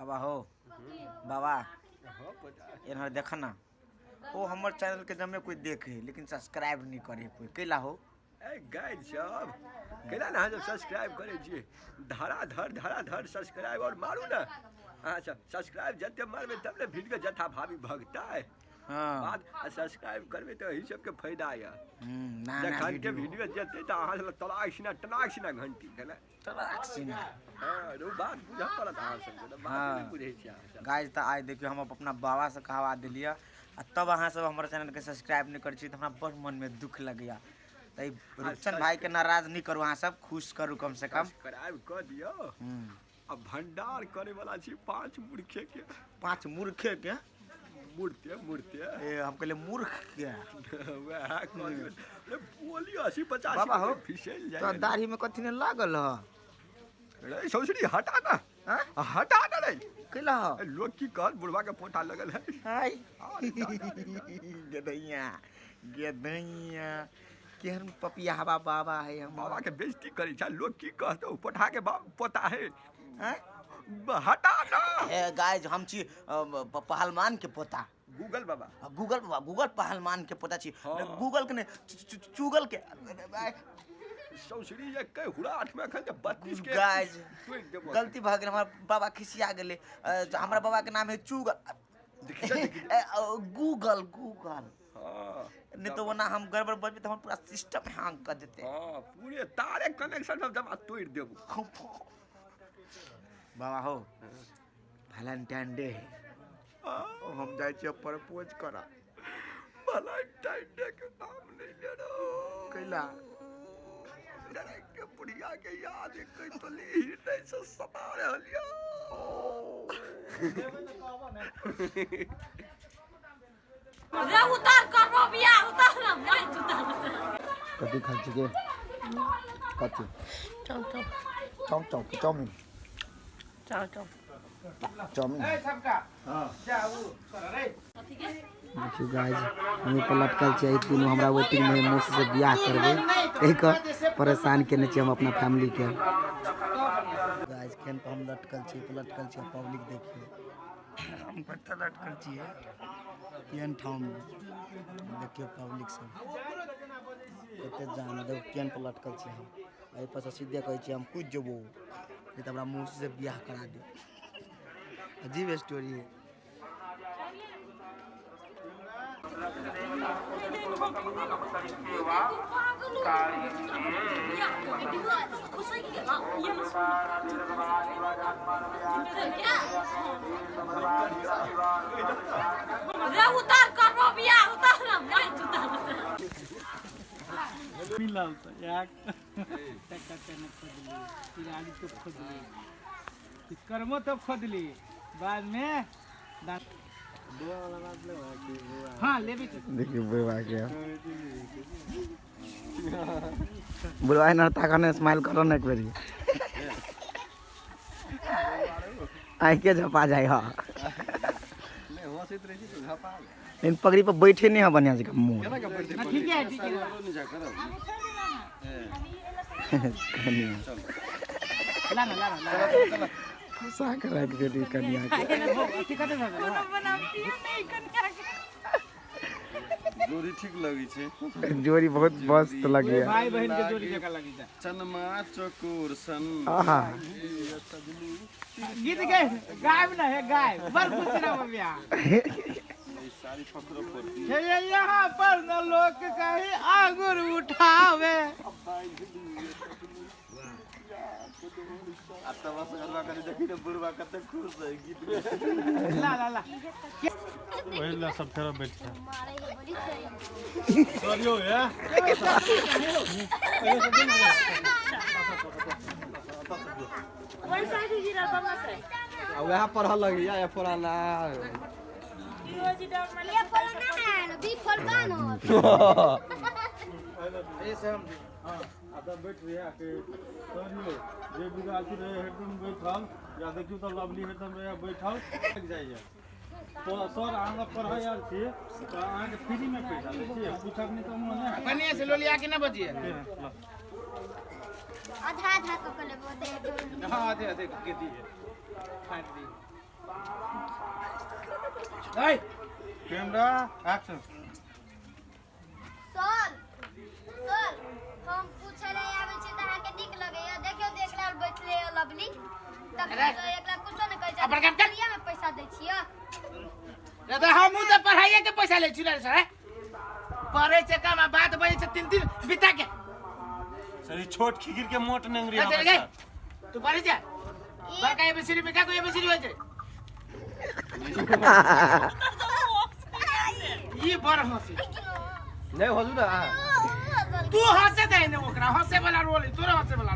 बाबा हो बाबा एनहर देख ना ओ हमर चैनल के जमे कोई देखे लेकिन सब्सक्राइब नहीं करे कोई कैला हो ए गाइड सब केना ने अहाँ सब सब्सक्राइब करै छियै धराधर धराधर सब्सक्राइब आओर मारू ने अहाँ सब सब्सक्राइब जते मारबै तब ने वीडियो जथा भाभी भगतै हाँ बाद आ सब्सक्राइब करबै तऽ एहि सबके फायदा यऽ ना ना जखन के वीडियो वीडियो जेतै तऽ अहाँ सब तलाक सिना तलाक सिना घंटी केना तलाक सिना हँ रो बात बुझऽ पड़त अहाँ सबके तऽ बात हाँ। नहि बुझै छियै अहाँ सब गाइस तऽ आइ देखियौ हम अपना बाबासँ कहवा देलियै आ तब अहाँ सब हमर चैनलके सब्सक्राइब नहि करै छी तऽ हमरा बड़ मनमे दुख लगैया तऽ ई रूपचंद भाईके नाराज नहि करू अहाँ सब खुश करू कम से कम सब्सक्राइब कऽ दियौ हम्म। आ भंडार करे वाला छी पांच मूर्खे के पांच मूर्खे के मूर्ते मूर्ते ए हम कहले मूर्ख के वएह कहलियौ अरे बोलियो 80 50 बाबा हो फिसल तो जाए दाढ़ी में कथी ने लागल ह रे सौसरी हटा ना हाँ? हटा ना रे कैला ह ए, लोग की कहत बुढ़वा के पोटा लगल है हाय अरे दादा रे दादा। गेदैया गेदैया केहन पपियावा बाबा है हम बाबा के बेइज्जती करै छै लोग की कहतौ पोठा के बाप पोता है हैं? हटा ना ए गाइस हम छी पहलवान के पोता गूगल बाबा गूगल बाबा गूगल पहलवान के पोता छी हाँ। गूगल के ने चूगल के सौसरी एक के हुराठ में एखन जे 32 के गाइस तोड़ि देबो गलती भऽ गेल हमर बाबा खिसिया गेलै हमरा बाबा के नाम है चूगल देखि जा, देखि जा। ए, गूगल गूगल हाँ नहीं तो ओना हम गड़बड़ बजबै तऽ हमर पूरा सिस्टम हैंग कऽ देतै हाँ पूरे तारे कनेक्शन सब जमा तोड़ि देबो बाबा हो वैलेंटाइन डे है हाँ, हम जाइ छियै प्रपोज करऽ वैलेंटाइन डे के नाम नहीं ले रहो कैला जरा के बुढ़िया के याद एक तो हृदय से सता रहल यऽ रे उतार करबो बियाह उतार ना मैं उतार कथी खाइ छी गे कथी चल चल चाउ चाउ कि चाउमिन चल चल चाउमिन देखियौ गाइस हम पर लटकल छियै ई तीनू हमरा वेटिंग में मौसी से बियाह करबै कहि कऽ परेशान केने छियै हम अपना फैमिली के गाइस केन पर हम लटकल छियै पर लटकल छियै पब्लिक देखियौ हम कतऽ लटकल छियै केहन ठाममे देखियौ पब्लिक सब कते जाम है देखो केहन पर लटकल छियै हम एहि पर से सीधे कहै छियै हम कूदि जेबौ नहीं तऽ हमरा मौसी से बियाह करा दे अजीब स्टोरी है रे उतार करबो बियाह उतार ना मैं उतार मिलल तऽ एक टका टेने खोदली तिराली तो खोदली कर्मो तब खोदली बाद में हाँ लेबे देखियौ बुढ़वा के बुढ़वा एना ताकने स्माइल करो ने एक बेरी आँखे झपा जाए हा लेकिन पगड़ी पर बैठे नहीं है बढ़िया जगह मुँह ठीक है ठीक है कनिया ला ना ला ना ला ना। फंसा के रख देली कनिया के अथी कते भऽ गेल जोड़ी ठीक लगै छै जोड़ी बहुत मस्त लगैया भाई बहन के जोड़ी जकाँ लगै छै चनमा चकोर सन आहा गीत गे गायब ना है गायब बड़ खुश रहो बिया साड़ी पकड़ो पड़ती हे ये यहाँ पर न लोग कहीं आंगुर उठावे आ तब असगरबा कनि देखी ने बुढ़बा कते खुश है गीत में ला ला ला ओहि लए सब फेरो बैठ के सरियो हे आ वएह पढ़ऽ लगैया या फलाना ये फल ना है बी फल बानो आ बैठ रहिया के सरियो जे विद्यार्थी रहे हेडरूम बैठल या देखियौ तऽ लवली हेडरूम रहे बैठल लागि जाइए तो सर अहाँ लग पढ़ै आयल छी तऽ अहाँके फ्रीमे पैसा लै छी पूछब नहि तऽ मुँह नहि बढ़िया से लोलिया के ना बजिए आधा आधा क के लेबो दे हाँ आधे आधे के दिए फाड़ दिए ऐ कैमरा एक्शन। सर सर, हम पूछे ले आबै छी तऽ अहाँके नीक लगैया। देखियौ, देख लाल बैठले है लवली तब। अरे। एकरा कुछो नहि कहै छै। अपन काम कर। में पैसा दै छियै। रे तऽ हमहूँ तऽ पढ़ाइए के पैसा लै छी रे सर। पढ़ै छै कम आ बात बजै छै तीन तीन बिता के। सर, ई छोट खिखिर के मोट नेंगरी। चल चल गई। तू पढ़ै छै बड़का एबीसीडी में का को एबीसीडी होइ छै? ई बड़ हंसी। नहि हँसू ने अहाँ। तू हंसे दे ने ओकरा, हंसे वाला रोल है तोरे, हंसे वाला